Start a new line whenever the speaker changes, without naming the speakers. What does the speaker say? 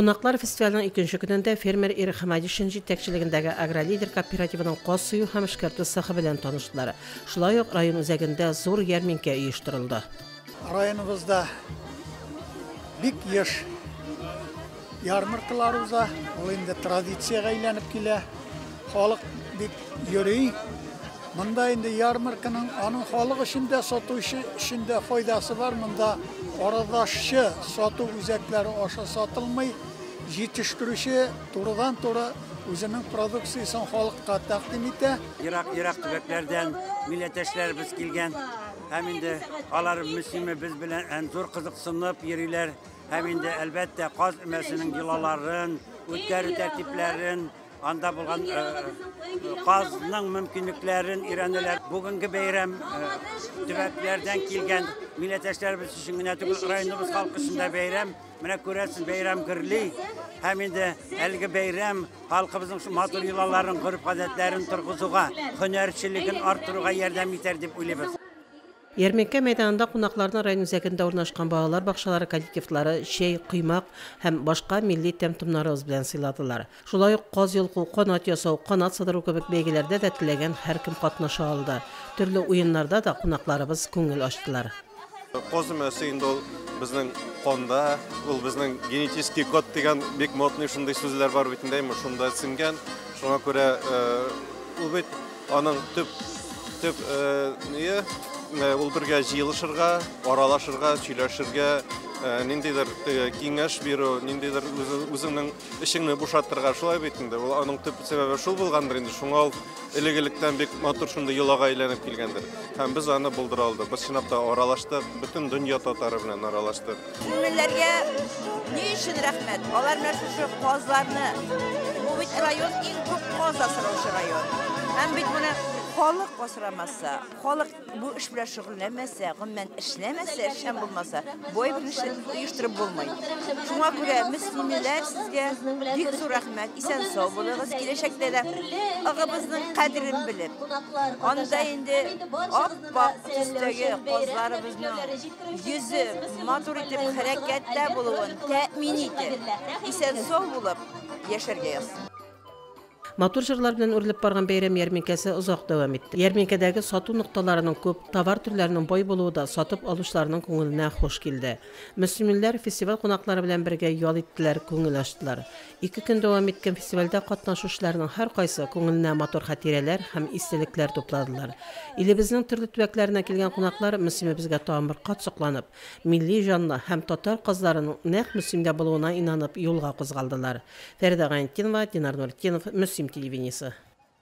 Кунаклар фестивальнең икенче көнендә фермер Ирек Хамадишин җитәкчелегендәге Агролидер кооперативының каз сую һәм эшкәртү цехы белән таныштылар. Шулай ук район үзәгендә зур ярминкә оештырылды.
Районыбызда бик еш ярмаркалар уза, ул инде традициягә әйләнеп килә. Халык бик йөри. Монда инде ярмарканың аның халык өчен дә, сатучы өчен дә файдасы бар. Монда арадашчы сату үзәкләре аша сатылмый. Җитештерүче турыдан-туры үзенең продукциясен халыкка тәкъдим итә.
Ерак-ерак төбәкләрдән милләттәшләребез килгән. Һәм инде алар Мөслимебез белән зур кызыксынып йөриләр. Һәм инде, әлбәттә, каз өмәсенең йолаларын, үткәрү тәртипләрен, анда булган казның мөмкинлекләрен өйрәнәләр. Бүгенге бәйрәм төбәкләрдән килгән милләттәшләребез өчен генә түгел, районыбыз халкы өчен дә бәйрәм. Менә күрәсез, бәйрәм гөрли. Һәм инде әлеге бәйрәм халкыбызның шул матур йолаларын, гореф-гадәтләрен торгызуга, һөнәрчелеген арттыруга ярдәм итәр дип уйлыйбыз.
Ярминкә мәйданында кунакларны район үзәгендә урнашкан балалар бакчалары коллективлары чәй, коймак һәм башка милли тәм-томнарыбыз белән сыйладылар. Шулай ук каз йолку, канат ясау, канат сыдыру кебек бәйгеләрдә дә теләгән һәркем катнаша алды. Төрле уеннарда да кунакларыбыз күңел ачтылар.
Каз өмәсе инде ул безнең канда, ул безнең генетический код дигән бик модный шундый сүзләр бар бит инде, әйме, шунда сеңгән. Шуңа күрә ул бит аның төп төп ние, ул бергә җыелышырга, аралашырга, сөйләшергә, ниндидер киңәш бирү, ниндидер үзеңнең эчеңне бушатырга, шулай бит инде. Ул аның төп сәбәбе шул булгандыр инде. Шуңа ул элек-электән бик матур шундый йолага әйләнеп килгәндер. Һәм без аны булдыра алдык. Без чынлап та аралаштык, бөтен дөнья татары белән аралаштык.
Күңелләргә ни өчен рәхмәт? Алар менә шушы казларны, бу бит район иң күп каз асраучы район. Һәм бит моны халык асрамаса, халык бу эш белән шөгыльләнмәсә, гомумән эшләмәсә, эшчән булмаса, бу әйберне оештырып булмый. Шуңа күрә мөслимиләр сезгә бик зур рәхмәт, исән-сау булыгыз, киләчәктә дә ыгыбызның кадерен белеп, анда инде ап-ак төстәге казларыбызның йөзе матур итеп хәрәкәттә булуын тәэмин итеп, исән-сау булып яшәргә язсын.
Матур җырлар белән үрелеп барган бәйрәм ярминкәсе озак дәвам итте. Ярминкәдәге сату нокталарының күп, товар төрләренең бай булуы да сатып алучыларның күңеленә хуш килде. Мөслимлеләр фестиваль кунаклары белән бергә ял иттеләр, күңел ачтылар. Ике көн дәвам иткән фестивальдә катнашучыларның һәркайсы күңеленә матур хатирәләр һәм истәлекләр тупладылар. Илебезнең төрле төбәкләренә килгән кунаклар Мөслимебезгә тагын бер кат сокланып, милли җанлы һәм татар казларының нәкъ Мөслимдә булуына инанып юлга кузгалдылар. Фәридә Гайнетдинова, Динар Нуретдинов, Мөслим телевидениесе.